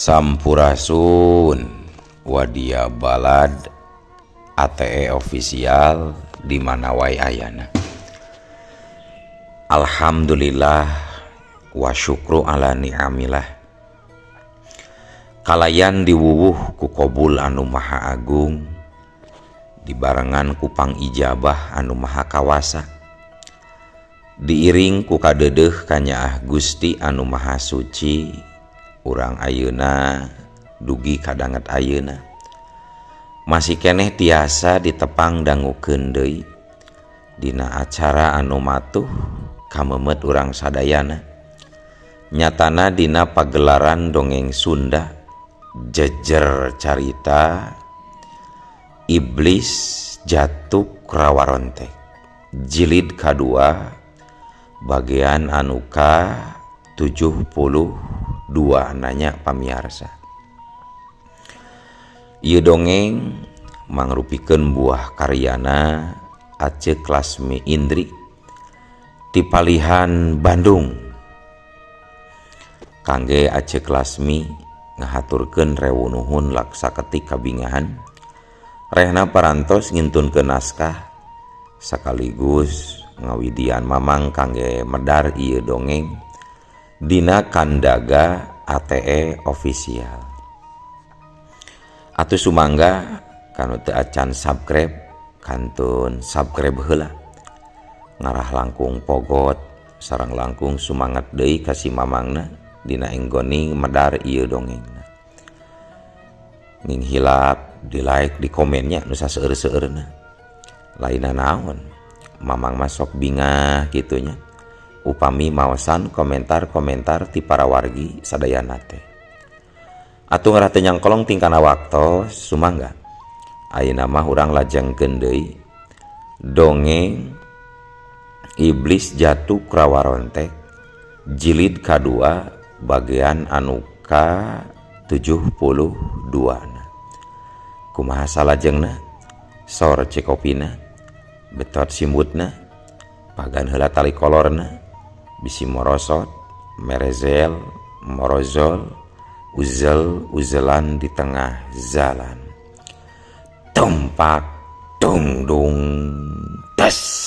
Sampurasun Wadia Balad ATE official di mana wae ayana. Alhamdulillah wa syukru ala ni'amillah. Kalayan diwuwuh ku kobul anu maha agung, dibarengan ku pangijabah anu maha kawasa, diiring ku kadeudeuh kanyaah Gusti anu maha suci. Urang ayeuna dugi kadanget ayeuna masih keneh tiasa ditepang dangukeun deui dina acara anu matuh kamemet urang sadayana, nyatana dina pagelaran dongeng Sunda jejer carita Iblis Jatuk Rawarontek jilid kadua bagian anu ka 72 nanya pamiarsa. Ieu dongeng mangrupikeun buah karyana Aceh Klasmi Indri ti Palihan Bandung. Kangge Aceh Klasmi ngahaturkeun rewu nuhun laksa ketik kabingahan rehna parantos ngintunkeun naskah sekaligus ngawidian mamang kangge medar ieu dongeng dina Kandaga ATE official. Atuh sumangga kanu teu acan subscribe kantun subscribe heula, ngarah langkung pogot sareng langkung sumangat deui ka si mamangna dina enggoning medar ieu dongengna. Ning hilap di like di komennya nu saseueur-seueurna. Lainna naon mamang masok bingah kitunya upami maosan komentar-komentar ti para wargi sadayana teh. Atuh ngarah teu nyangkolong tingkana waktos sumangga. Ayeuna mah urang lajengkeun deui dongeng Iblis Jatuk Rawarontek jilid kadua bagian anu ka 72. Kumaha salajengna? Sor cekopina, betot simbutna, pagan heula tali kolorna, bisi morosot, merezel, morozol, uzel uzelan di tengah jalan. Tumpak dung dung des.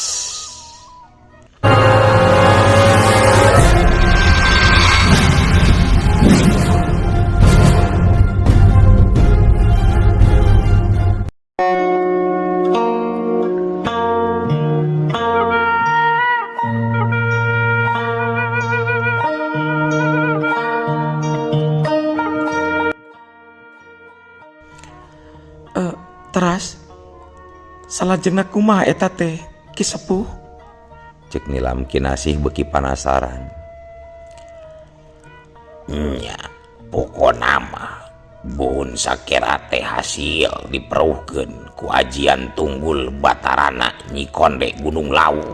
Teras salajengna kumaha eta teh Ki Sepuh? Cek Nilam Kinasih beuki panasaran. Nya pokona mah Buhun Sakera teh hasil diperuhkeun ku ajian tunggul Batarana Nyi Konde Gunung Lawu.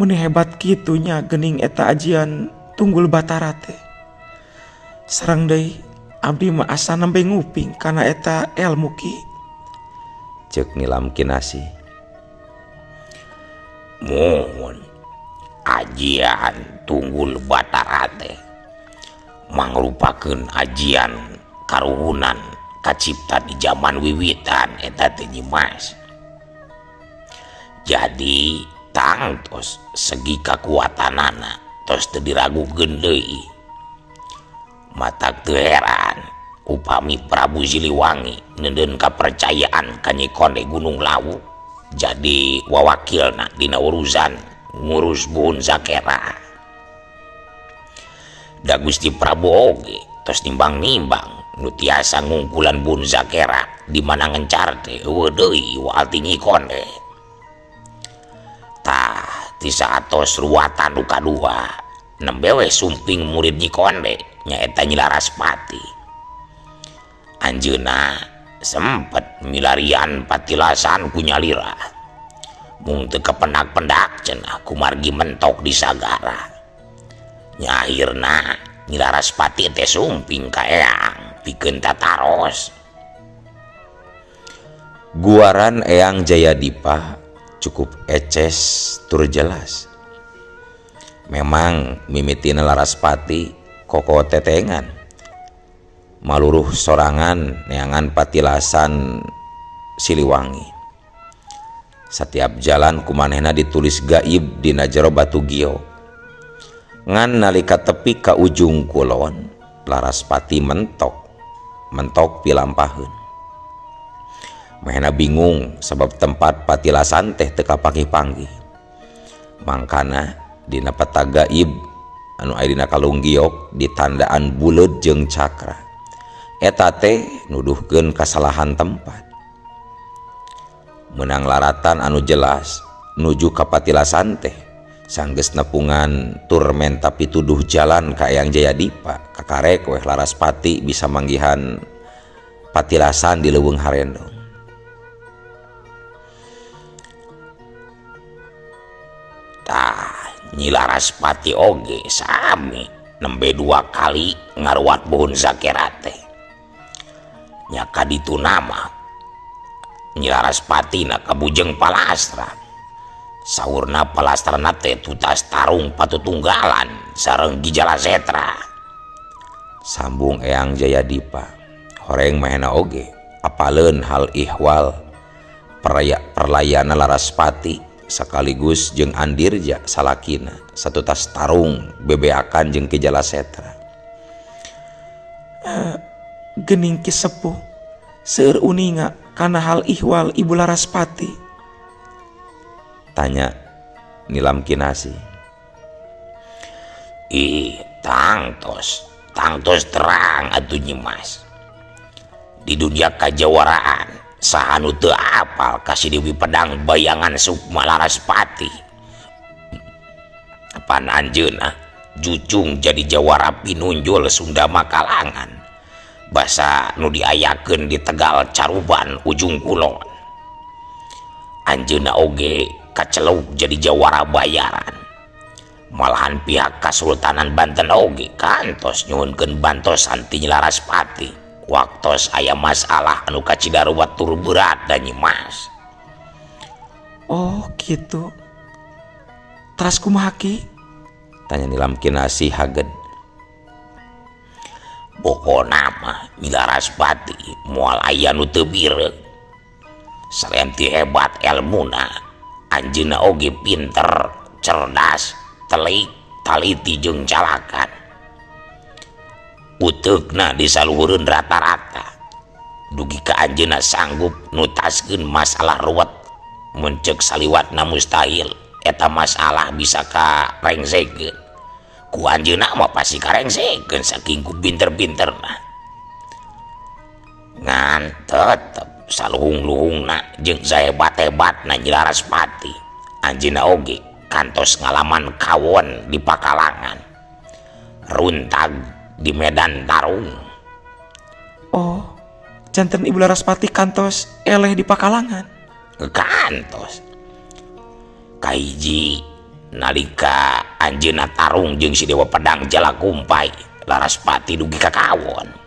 Meni hebat kitunya geuning eta ajian tunggul Batara teh. Sareng deui abdi mah asa nembe nguping kana eta elmu ki. Cek Nilam Kinasih. Muhun ajian tunggul Batara teh mangrupakeun ajian karuhunan kacipta di zaman wiwitan eta teh Nyi Mas. Jadi tangtos segi kakuatanana tos teu diragukeun deui. Matak teu heran upami Prabu Siliwangi neundeun kapercayaan ka Nyi Konde Gunung Lawu jadi wawakilna dina urusan ngurus Buhun Sakera. Da Gusti Prabu oge tos nimbang-nimbang nu tiasa ngungkulan Buhun Sakera di mana ngencar teh eueuh deui wal ti Nyi Konde. Tah ti saatos ruwatan nu kadua nembe we sumping murid Nyi Konde nyaeta Nyi Laraspati. Anjeunna sempet milarian patilasan ku nyalira. Mung teu kependak-pendak cenah kumargi mentok di sagara. Nya akhirna Nyi Laraspati teh sumping ka Eyang pikeun tataros. Guaran Eyang Jayadipa cukup eces tur jelas. Memang mimitina Laraspati Koko tetengan maluruh sorangan neangan patilasan Siliwangi. Setiap jalan kumanehna ditulis gaib dina jero batu giok. Ngan nalika tepi ka ujung kulon, Laraspati mentok, mentok pilampaheun. Manehna bingung sebab tempat patilasan teh teu kapanggih-panggih. Mangkana dina peta gaib anu aya dina kalung giok ditandaan buleud jeung cakra. Eta teh nuduhkeun kasalahan tempat. Menang laratan anu jelas nuju ka patilasan teh sanggeus nepungan tur menta pituduh jalan ka Eyang Jayadipa kakarek weh Laraspati bisa manggihan patilasan di leuweung harendong. Tah Nyi Laraspati oge sami nembe 2 kali ngaruat buhun zakera teh. Nya kaditu nama Nyi Laraspati na kabujeng palastra. Saurna palastrana teh tutas tarung patutunggalan sareng Gijala Setra. Sambung Eyang Jayadipa horeng mahena oge apaleun hal ihwal perlayana Laraspati sekaligus jeung Andirja salakina satutas tarung bebeakan jeung Ki Jala Setra. Gening Ki Sepuh seueur uninga kana hal ihwal Ibu Laraspati? Tanya Nilam Kinasih. Ih, tangtos, tangtos terang atuh Nyi Mas. Di dunia kajawaraan saha nu teu apal ka si Dewi Pedang bayangan Sukma Laraspati. Pan anjeunna jucung jadi jawara pinunjul Sunda Makalangan. Basa nu diayakeun di Tegal Caruban ujung kulon. Anjeunna oge kaceluk jadi jawara bayaran. Malahan pihak Kasultanan Banten oge kantos nyuhunkeun bantosan ti Nyi Laraspati. Waktos aya masalah anu kacida ruwet tur berat da Nyi Mas. Oh gitu. Teras kumaha Ki? Tanya Nilam Kinasih haged. Pokona mah Nyi Laraspati moal aya nu teu bireuk. Salain ti hebat elmuna, anjeunna oge pinter, cerdas, telik, taliti jeung calakan. Uteukna disaluhureun rata-rata. Dugi ka anjeunna sanggup nutaskeun masalah ruwet mun ceuk saliwatna mustahil eta masalah bisa karengsekeun. Ku anjeunna mah pasti karengsekeun saking ku pinter-pinterna. Ngan tetep saluhung-luhungna jeung sahebat-hebatna Nyi Laraspati, anjeunna oge kantos ngalaman kawon di pakalangan, runtag di medan tarung. Oh, janten Ibu Laraspati kantos eleh di pakalangan? Kantos. Kahiji nalika anjeunna tarung jeung si Dewa Pedang Jala Kumpai, Laraspati dugi ka kawon.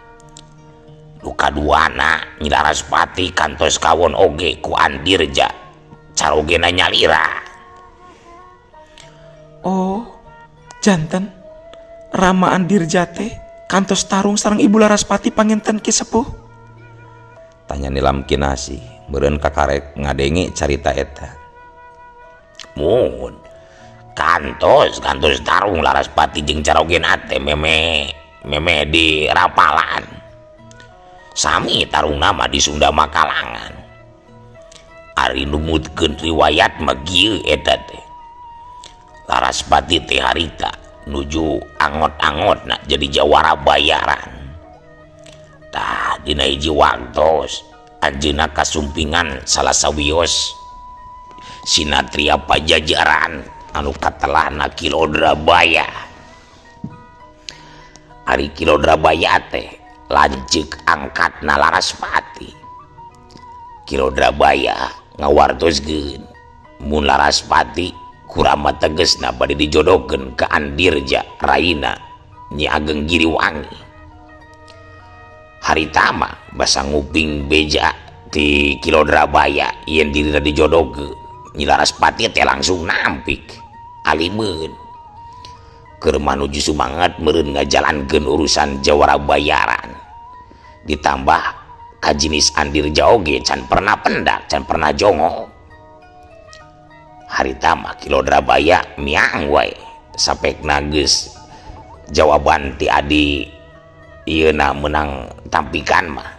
Nu kaduana Nyi Laraspati kantos kawon oge ku Andirja carogena nyalira. Oh, janten Rama Andirja teh kantos tarung sareng Ibu Laraspati panginten Ki Sepuh? Tanya Nilam Kinasih meureun kakarek ngadenge carita eta. Mun kantos kantos tarung Laraspati jeung carogena teh meme meme di rapalan. Sami tarung nama di Sunda Makalangan. Ari numutkeun riwayat mah kieu eta teh. Laraspati teh harita nuju angot-angotna jadi jawara bayaran. Tah dina hiji waktos anjeunna kasumpingan salah sawios Sinatria Pajajaran anu katelahna Ki Lodrabaya. Ari Ki Lodrabaya teh lanceuk angkatna Laraspati. Ki Lodrabaya ngawartoskeun mun Laraspati kurama tegesna bade dijodohkeun ka Andirja raina Nyi Ageng Giriwangi. Harita mah basa nguping beja ti Ki Lodrabaya yen dirina dijodohkeun, Nyi Laraspati teh langsung nampik alimeun. Keur manuju sumangat meureun ngajalankeun urusan jawara bayaran. Ditambah ka jinis Andirja oge can pernah pendak, can pernah jongo. Harita mah Ki Lodrabaya miang wae sapekna geus jawaban ti adi ieuna meunang tampikan mah.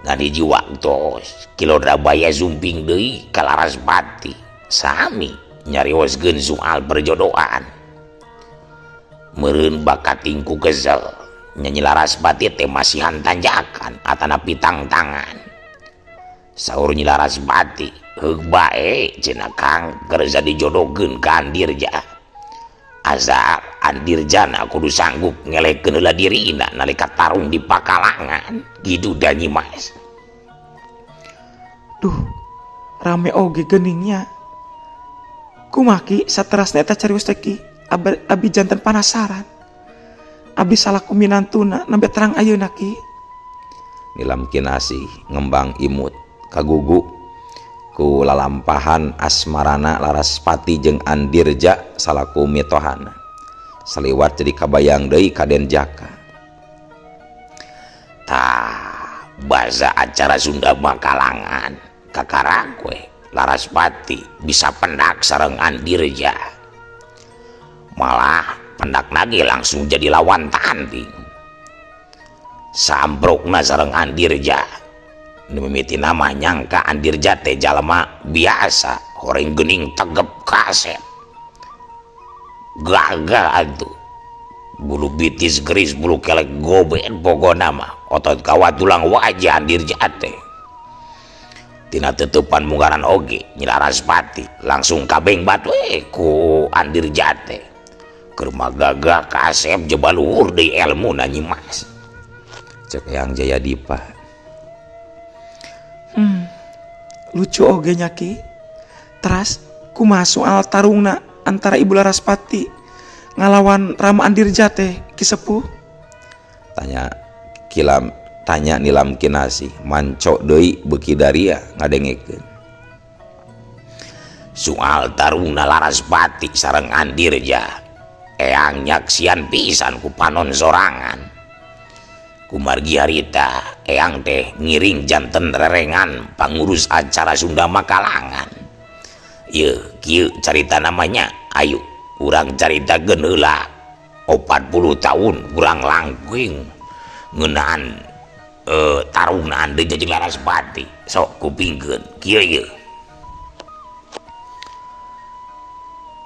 Ngan hiji waktos Ki Lodrabaya sumping deui ka Laraspati sami nyarioskeun soal perjodohan. Meureun bakat tingku kesel Nyi Laraspati teh masihan tanjakan atanapi tangtangan. Saur Nyi Laraspati, "Heug bae cenah Kang kerja dijodohkeun ka Andirja. Asa Andirjana kudu sanggup ngelehkeun heula dirina nalika tarung di pakalangan." Kitu da, Nyi Mas. Duh, rame oge geningnya. Kumaha, Ki, saterasna eta carios teh, Ki? Abi janten panasaran. Abi salaku minantuna nembe terang ayeuna, Ki. Nilam Kinasih ngembang imut kagugu ku lalampahan asmarana Laraspati jeung Andirja salaku mitohana. Saliwat jadi kabayang deui Kaden Jaka. Tah, baza acara Sunda Makalangan kakarak we Laraspati bisa pendak sareng Andirja. Malah pendak lagi langsung jadi lawan tanding. Samprokna sareng Andirja. Nu mimiti nama nyangka Andirja teh jalma biasa, horeng geuning tegep kasep. Gagah atuh. Bulu bitis geris, bulu kelek goben, pokona mah otot kawat tulang wajah Andirja teh. Tina tutupan munggaran oge Nyi Laraspati langsung kabeng batu ku Andirja teh. Keur gagah kasep jeba luhur deui elmuna, Nyi Mas. Cek Eyang Jayadipa. Lucu oge nya, Ki. Teras kumaha soal tarungna antara Ibu Laraspati ngalawan Rama Andirja teh, Ki Sepuh? Tanya Kilam, tanya Nilam Kinasih manco deui beuki daria ngadengekeun. Soal tarungna Laraspati sareng Andirja, Eyang nyaksian pisan ku panon sorangan. Kumargi harita Eyang teh ngiring janten rerengan pangurus acara Sunda Makalangan. Ye, kieu carita namanya. Ayo urang caritakeun heula 40 tahun kurang langkung ngeunaan tarungna Andirja jeung Laraspati. Sok kupingkeun kieu ye.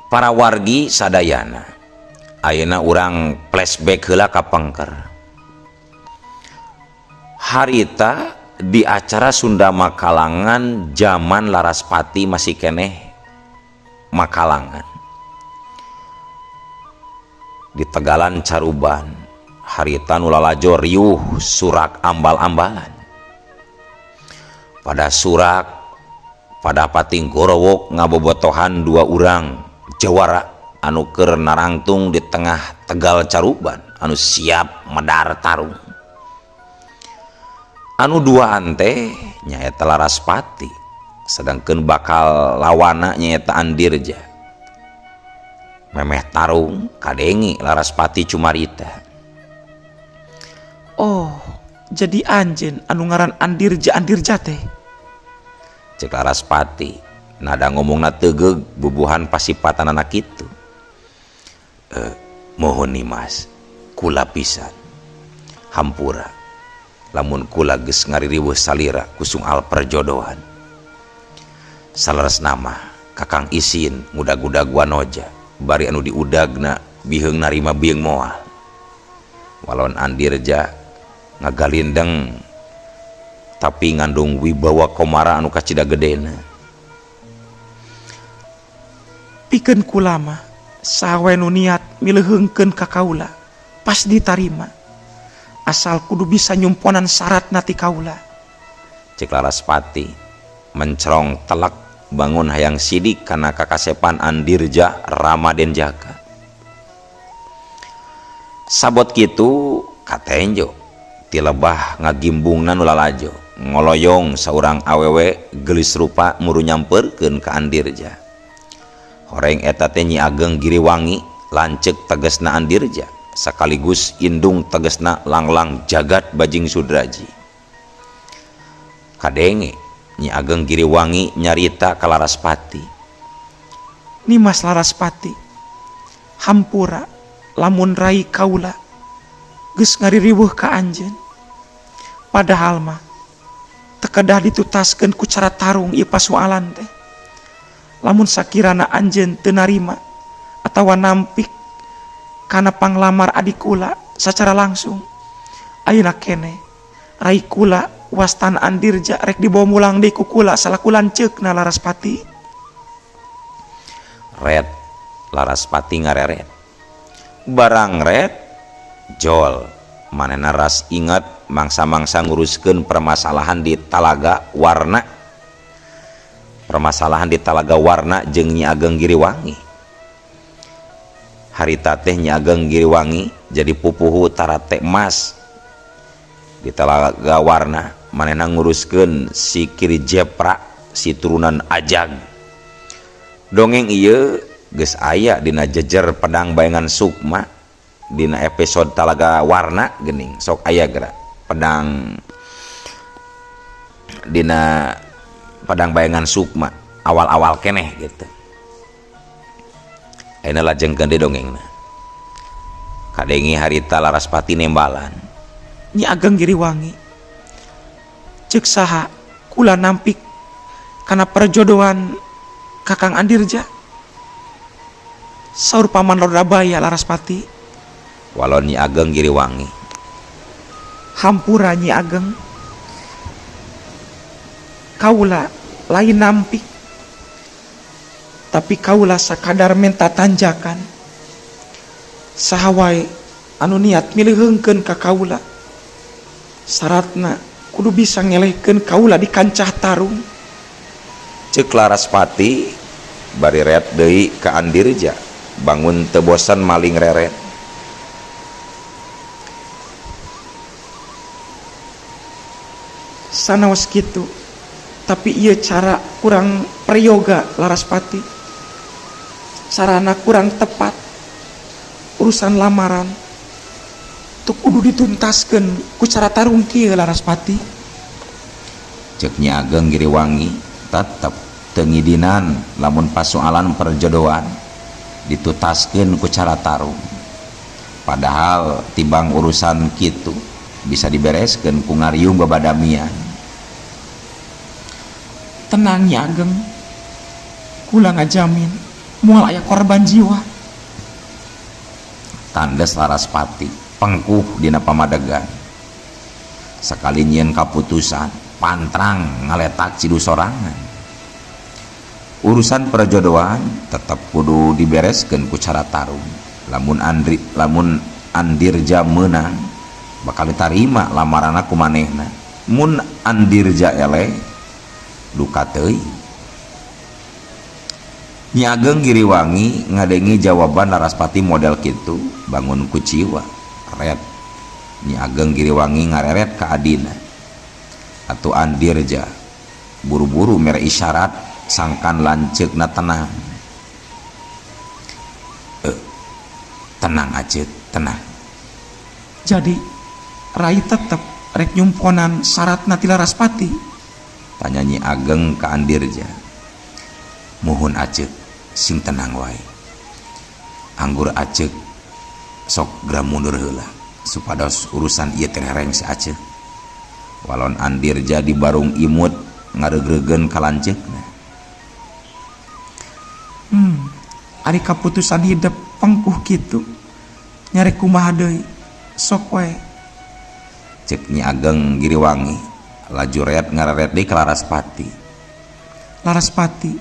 Para wargi sadayana, ayeuna urang flashback heula ka pengker. Harita di acara Sunda Makalangan zaman Laraspati masih keneh Makalangan. Di Tegalan Caruban harita nu lalajo riuh surak ambal-ambalan. Pada surak pada pating gorowok ngabobotohan dua urang jawara anu keur narangtung di tengah Tegal Caruban anu siap medar tarung. Anu duaan teh nyaeta Laraspati, sedangkan bakal lawana nyaeta Andirja. Memeh tarung kadengi Laraspati cumarita. Oh, jadi anjeun anu ngaran Andirja Andirja teh. Cek Laraspati, nada ngomongna tegeug bubuhan pasipatanana kitu. Mohon nih Mas, kula pisan. Hampura. Lamun kula geus ngaririweuh salira ku soal perjodohan. Saleresna mah Kakang isin ngudag-udag wanoja, bari anu diudagna biheung narima bieung moal. Walon Andirja ngagalindeng tapi ngandung wibawa komara anu kacida gedena. Pikeun kula mah saha nu niat mileuheungkeun ka kaula pas ditarima. Asal kudu bisa nyumponan syarat ti kaula. Cek Laraspati mencerong telak bangun hayang sidik karena kakasepan Andirja Ramaden Jaka. Sabot kitu katenjo tilebah ngagimbungna nu lalajo ngoloyong saurang awewe gelis rupa muru nyamperkeun ka Andirja. Horeng eta teh Nyi Ageng Giriwangi Lanceuk tegesna Andirja sekaligus indung tegesna Langlang Jagat Bajing Sudraji. Kadenge Nyi Ageng Giriwangi nyarita ka Laraspati. Nimas Laraspati, hampura lamun rai kaula geus ngaririweuh ka anjeun. Padahal mah teu kedah ditutaskeun ku cara tarung ieu pasualan teh. Lamun sakirana anjeun teu narima atawa nampik kana panglamar adik kula secara langsung, ayeuna keneh rai kula wastan Andirja rek dibawa mulang deui ku kula salaku lanceukna Laraspati. Red Laraspati ngareret. Barang red jol manehna ras ingat mangsa-mangsa nguruskeun permasalahan di Talaga Warna. Permasalahan di Talaga Warna jeung Nyi Ageng Giriwangi. Harita teh Nyi Ageng Giriwangi jadi pupuhu tarate emas di Talaga Warna. Manehna nguruskeun si Kiri Jepra, si turunan Ajag. Dongeng ieu geus aya dina jejer pedang bayangan sukma dina episode Talaga Warna geuning sok aya geura pedang dina pedang bayangan sukma awal-awal keneh gitu. Ayeuna lajengkeun deui dongengna. Kadenge harita Laraspati nembalan. Nyi Ageng Giriwangi, ceuk saha kula nampik kana perjodohan Kakang Andirja? Saur Paman Lodabaya Laraspati. Walon Nyi Ageng Giriwangi. Hampura Nyi Ageng, kaula lain nampik, tapi kaula sakadar menta tanjakan. Saha wae anu niat milihengkeun ka kaula, syaratna kudu bisa ngelehkeun kaula di kancah tarung. Ceuk Laraspati bari ret deui ka Andirja, bangun teu bosan maling reret. Sanaos kitu, tapi ieu cara kurang prayoga Laraspati. Sarana kurang tepat. Urusan lamaran teu kudu dituntaskeun ku cara tarung kieu Laraspati. Ceuk Nyi Ageng Giriwangi tetep teu ngidinan lamun pasoalan perjodohan ditutaskeun ku cara tarung. Padahal tibang urusan kitu bisa dibereskeun ku ngariung babadamian. Tenang Nyi Ageng, kula ngajamin moal aya korban jiwa. Tandes Laraspati pengkuh dina pamadegan. Sakali nyieun kaputusan pantrang ngaletak cidu sorangan. Urusan perjodohan tetep kudu dibereskeun ku cara tarung. Lamun Andirja meunang bakal ditarima lamaranna ku manehna. Mun Andirja eleh duka teuing. Nyi Ageng Giriwangi ngadengi jawaban Laraspati model kitu bangun kuciwa. Ret Nyi Ageng Giriwangi ngareret ka adina. Atuh Andirja buru-buru mere isyarat sangkan lanceukna tenang. Tenang aja, tenang. Jadi rai tetep rek nyumponan syaratna ti Laraspati? Tanya Nyi Ageng ka Andirja. Muhun aceuk, sing tenang wae. Anggur aceuk sok geura mundur heula supados urusan ieu teh reng si aceuk. Walon Andirja di barung imut ngareugreugkeun ka lanceukna. Ari kaputusan hidep pengkuh kitu. Nyarek kumaha deui? Sok wae. Ceuk Nyi Ageng Giriwangi laju ret ngareret deui ka Laraspati. Laraspati,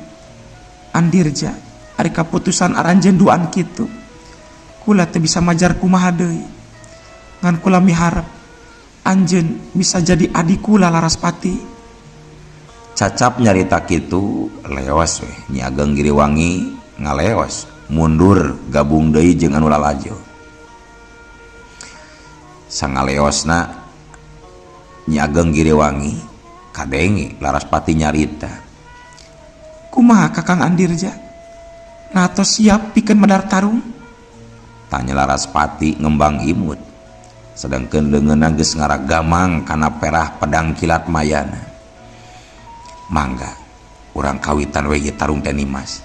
Andirja, ari kaputusan aranjeun duaan kitu. Kula teu bisa majar kumaha deui. Ngan kula miharep anjeun bisa jadi adi kula Laraspati. Cacap nyarita kitu leos weh Nyi Ageng Giriwangi ngaleos mundur gabung deui jeung anu lalajo. Sangaleosna Nyi Ageng Giriwangi kadenge Laraspati nyarita. Kumaha Kakang Andirja? Natos siap pikeun medar tarung? Tanya Laraspati ngembang imut. Sedangkeun leungeunna geus ngaragamang kana perah pedang kilat mayana. Mangga urang kawitan we ieu tarung teh Nimas.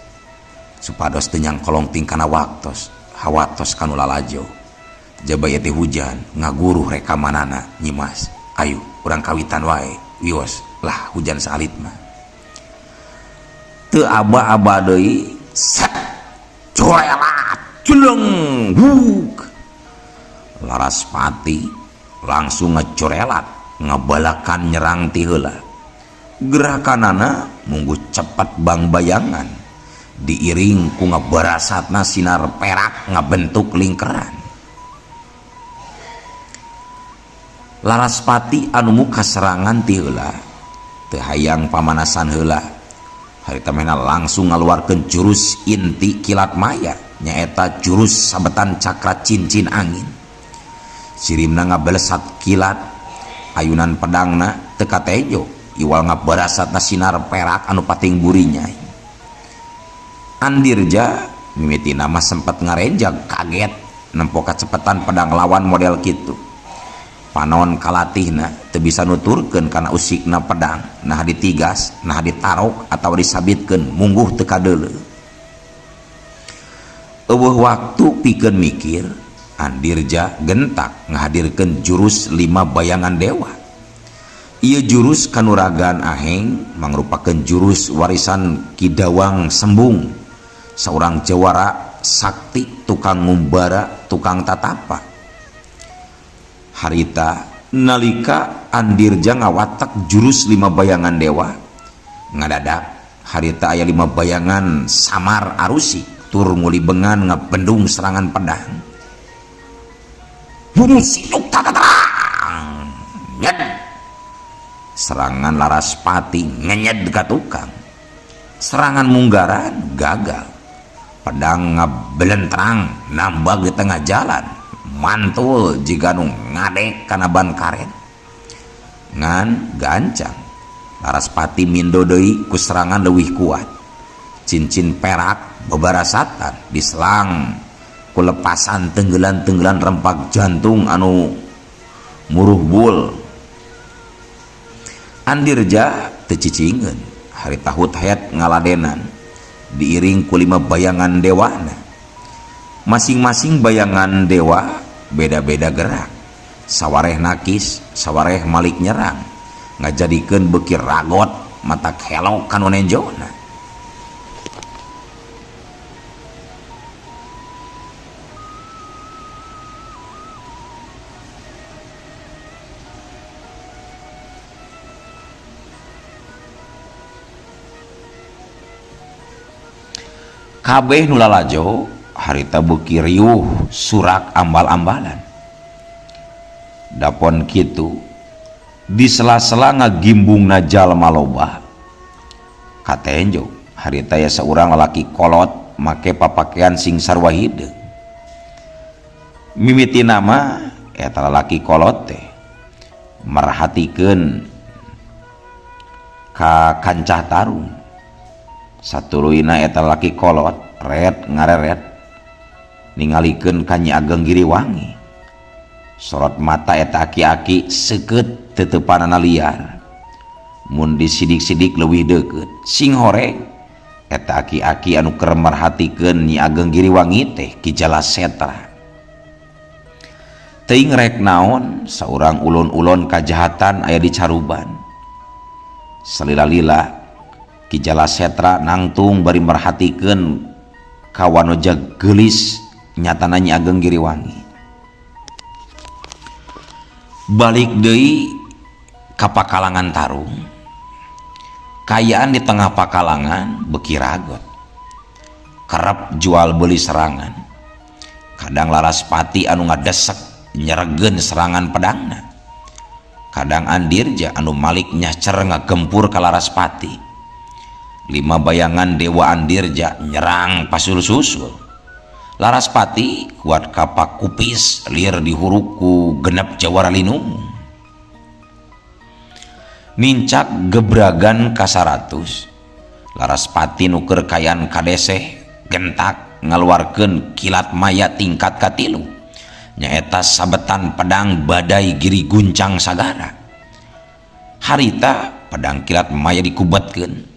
Supados teu nyangkolongting kana waktos, hawatos kanu lalajo. Jaba ieu teh hujan ngaguruh rekamanana Nyimas. Ayo urang kawitan wae, wios lah hujan saalit mah. Teu aba-aba deui, set corelat jeleng huk. Laraspati langsung ngecorelat ngebalakan nyerang ti heula. Gerakanana munggu cepat bang bayangan diiring ku ngebarasatna sinar perak ngabentuk lingkaran. Laraspati anu muka serangan ti heula teu hayang pamanasan heula. Harita mehna langsung ngaluarkeun jurus inti kilat maya nyaeta jurus sabetan cakra cincin angin. Sirimna ngabelesat kilat, ayunan pedangna teu katejo iwal ngabarasatna sinar perak anu pating burinya. Andirja mimitina mah sempat ngarenjag kaget nempo kacepetan pedang lawan model kitu. Panon kalatihna teu bisa nuturkeun kana usikna pedang, nah ditigas, nah ditarok atawa disabitkeun mungguh teu kadeuleu. Eueuh waktu pikeun mikir, Andirja gentak ngahadirkeun jurus 5 bayangan dewa. Ieu jurus kanuragan aheng mangrupakeun jurus warisan Ki Dawang Sembung, saurang jawara sakti tukang ngumbara, tukang tatapa. Harita nalika Andirja ngawatak jurus 5 bayangan dewa, ngadadak harita aya 5 bayangan samar arusi tur ngulibengan ngabendung serangan pedang. Bunuh siluk tatatarang. Nyed. Serangan Laraspati ngenyed ka tukang. Serangan munggaran gagal. Pedang ngabelentrang nambag di tengah jalan. Mantul jiga nu ngadek kana ban karet. Ngan gancang Laraspati mindo deui ku serangan leuwih kuat. Cincin perak bebarasatan diselang ku lepasan tenggelan-tenggelan rempak jantung anu muruhbul. Andirja teu cicingeun harita hut-het ngaladenan diiring ku 5 bayangan dewana. Masing-masing bayangan dewa beda-beda gerak. Sawareh nakis, sawareh malik nyerang, ngajadikeun beuki ragot mata kelok kanu nenjona. Kabeh nu lalajo harita beuki riuh surak ambal-ambalan. Dapon kitu di sela-sela ngagimbungna jalma loba. Katenjo harita aya saurang lalaki kolot make papakaian sing sarua hideung. Mimiti nama eta lalaki kolot teh merhatikeun ka kancah tarung. Satuluyna eta lalaki kolot ret ngareret ningalikeun ka Nyi Ageng Giriwangi. Sorot mata eta aki-aki seukeut teuteupanana liar. Mun disidik-sidik leuwih deukeut sing horeng eta aki-aki anu keur merhatikeun Nyi Ageng Giriwangi teh Ki Jala Setra. Teuing rek naon saurang ulun-ulun kajahatan aya di caruban. Salila-lila Ki Jala Setra nangtung bari merhatikeun ka wanoja geulis nyatana Nyi Ageng Giriwangi. Balik deui ka pakalangan tarung. Kayaan di tengah pakalangan beuki ragot. Kerep jual beli serangan. Kadang Laraspati anu ngadesek nyeregeun serangan pedangna. Kadang Andirja anu malik nyacer ngagempur ka Laraspati. 5 bayangan dewa Andirja nyerang pasul susul. Laraspati kuat kapak kupis lir dihuruk ku genep jawara linung. Nincak gebragan ka 100. Laraspati nu keur kayan kadeseh gentak ngaluarkeun kilat maya tingkat katilu nyaeta sabetan pedang badai giri guncang sagara. Harita pedang kilat maya dikubetkeun.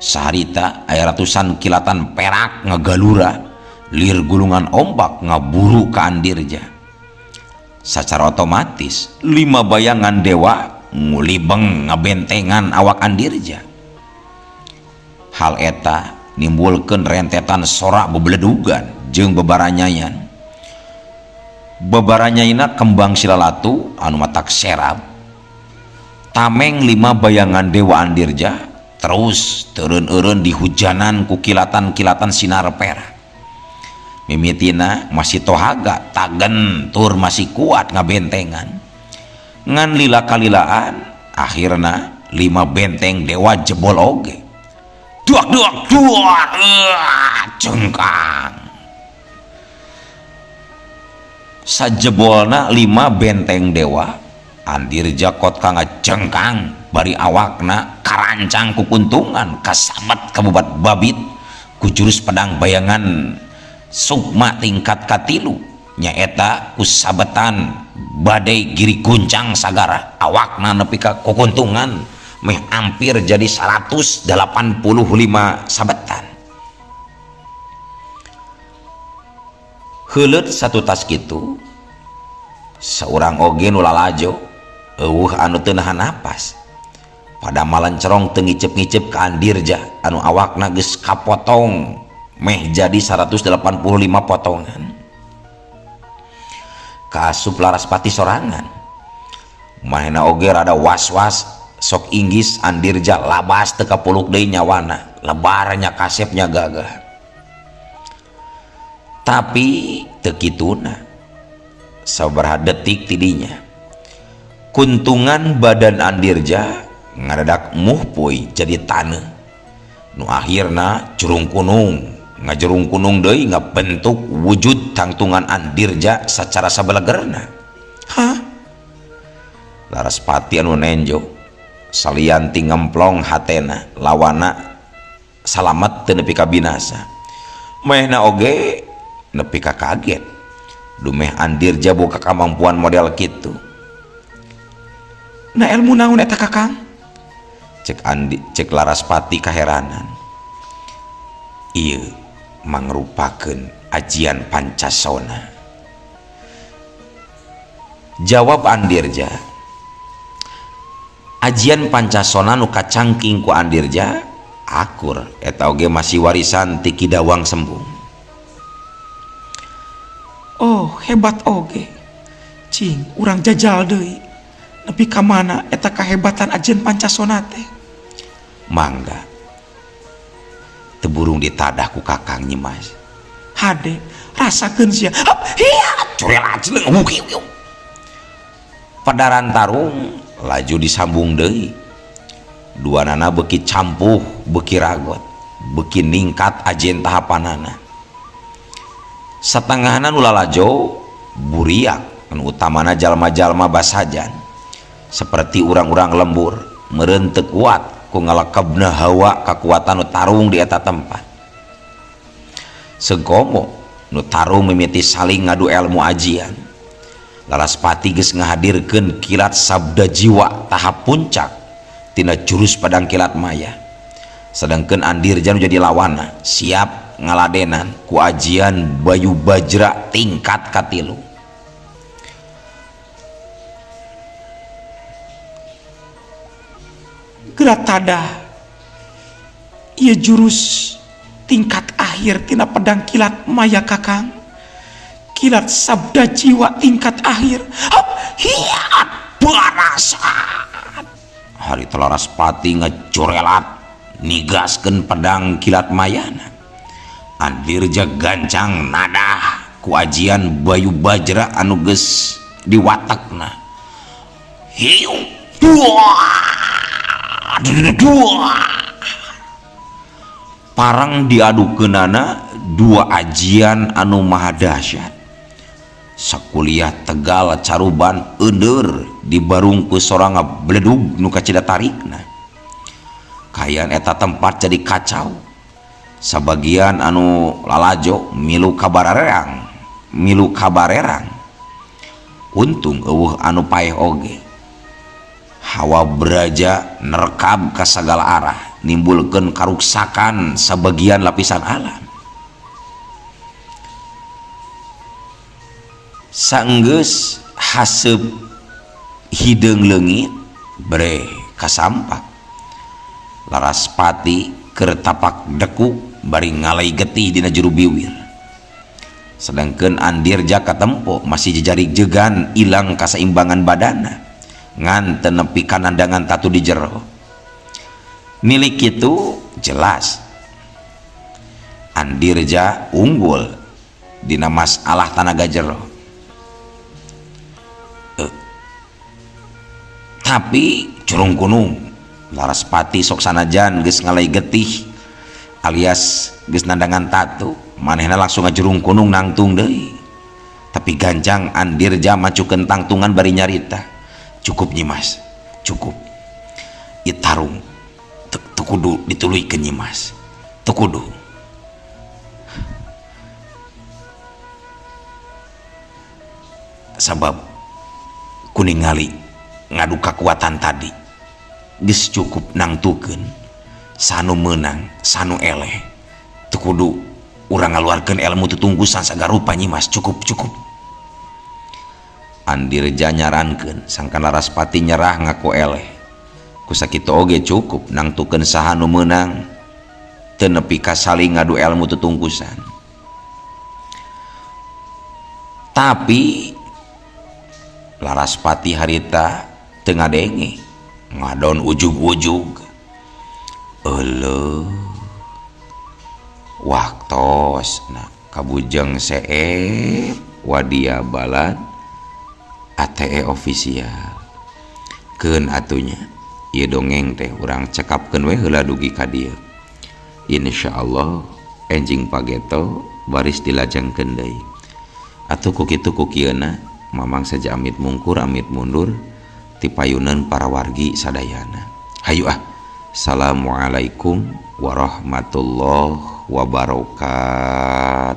Saharita aya ratusan kilatan perak ngagalura lir gulungan ombak ngaburu ka Andirja. Sacara otomatis 5 bayangan dewa ngulibeng ngabentengan awak Andirja. Hal eta nimbulkeun rentetan sorak bebeledugan jeung bebaranyayan. Bebaranyaina kembang silalatu anu matak serab. Tameng 5 bayangan dewa Andirja terus teureun-eureun dihujanan ku kilatan-kilatan sinar perak. Mimitina masih tohaga tagen tur masih kuat ngabentengan. Ngan lila kalilaan akhirna 5 benteng dewa jebol oge. Duak duak duak cengkang. Sajebolna 5 benteng dewa Andirja kot ka ngacengkang bari awakna karancang ku kuntungan kasamet kabubat babit ku jurus pedang bayangan sukma tingkat katilu nyaeta ku sabetan badai giri guncang sagara awakna nepi ka kukuntungan meh hampir jadi 185 sabetan. Heuleut satu tas kitu seorang oge nu lalajo eueuh anu teu nahan napas pada malencerong teu ngicep-ngicep ka Andirja anu awakna geus kapotong meh jadi 185 potongan. Kaasup Laraspati sorangan manehna oge rada was-was sok inggis Andirja labas teu kapuluk deui nyawana lebarnya kasepnya gagah. Tapi teu kituna sabaraha detik tidinya kuntungan badan Andirja ngadadak muhpuy jadi taneuh nu akhirna curung kunung ngajerung kunung deui ngabentuk wujud tangtungan Andirja sacara sabelegerna. Hah? Laraspati anu nenjo salian ti ngemplong hatena lawana salamet teu nepi ka binasa. Manehna oge nepi ka kaget dumeh Andirja boga kamampuan model kitu. Na ilmu naon eta Kakang? Cek Andi, cek Laraspati kaheranan. Ieu mangrupakeun ajian Pancasona. Jawab Andirja. Ajian Pancasona nu kacangking ku Andirja akur eta oge masih warisan ti Ki Dawang Sembung. Oh, hebat oge. Cing, urang jajal deui. Nepi ka mana eta kahebatan ajian Pancasona teh? Mangga. Teu burung ditadah ku Kakang Nyi Mas. Hade, rasakeun sia. Hap, hiya, curel ajeleng, wuh, wuh. Padaran tarung laju disambung deui. Duanana beuki campuh, beuki ragot, beuki ningkat ajen tahapanana. Satengahna nu lalajo buriak, anu utamana jalma-jalma basajan. Seperti urang-urang lembur, meureun teu kuat ku ngalekebna hawa kakuatan nu tarung di eta tempat. Segomo nu tarung mimiti saling ngadu ilmu ajian. Laraspati geus ngahadirkeun kilat sabda jiwa tahap puncak tina jurus pedang kilat maya. Sedangkeun Andirja nu jadi lawanna siap ngaladenan ku ajian Bayu Bajra tingkat katilu. Geura tadah ieu jurus tingkat akhir tina pedang kilat maya Kakang. Kilat sabda jiwa tingkat akhir. Hop, hiat barasat. Hari Laraspati ngecurelat nigaskeun pedang kilat mayana. Andirja gancang nadah ku ajian Bayu Bajra anu geus diwatekna. Hiu dua dua. Parang diadukeunana dua ajian anu maha dahsyat. Sakuliah Tegal Caruban eundeur dibarung ku sorang bledug nu kacida tarikna. Kaayaan eta tempat jadi kacau. Sabagian anu lalajo milu kabarerang, milu kabarerang. Untung eueuh anu paeh oge. Hawa braja nerkab ka sagala arah, nimbulkeun karuksakan sabagian lapisan alam. Sanggeus haseup hideung leungit bre kasampak. Laraspati keur tapak deku bari ngalai getih dina juru biwir. Sedangkeun Andirja katempo masih jejarik jegan ilang kasaimbangan badana ngan teu nepi kanandangan tatu di jero. Milik kitu jelas Andirja unggul dina masalah tanaga jero. Tapi curung kunung Laraspati sok sanajan geus ngalai getih alias geus nandangan tatu, manehna langsung ngajurung kunung nangtung deui. Tapi ganjang Andirja macukeun tangtungan bari nyarita, cukup Nyimas, cukup. Ieu tarung teu kudu dituluykeun Nyimas, teu kudu. Sabab kuningali ngadu kakuatan tadi geus cukup nangtukeun sanu meunang sanu eleh, teu kudu urang ngaluarkeun ilmu tutungkusan sagarupa Nyimas, cukup, cukup. Andirja nyarankeun sangkan Laraspati nyerah ngaku eleh. Ku sakitu oge cukup nangtukeun saha nu meunang, teu nepi ka saling ngadu ilmu tutungkusan. Tapi Laraspati harita teu ngadenge, ngadon ujug-ujug. Euleuh waktos na kabujeng seep wadia balad ATE official. Keun atunya ieu dongeng teh urang cekapkeun we heula dugi ka dieu. Insyaallah enjing pageto baris dilajengkeun deui. Atuh ku kitu ku kieuna mamang saja amit mungkur amit mundur ti payuneun para wargi sadayana. Hayu ah. Assalamualaikum warahmatullahi wabarakatuh.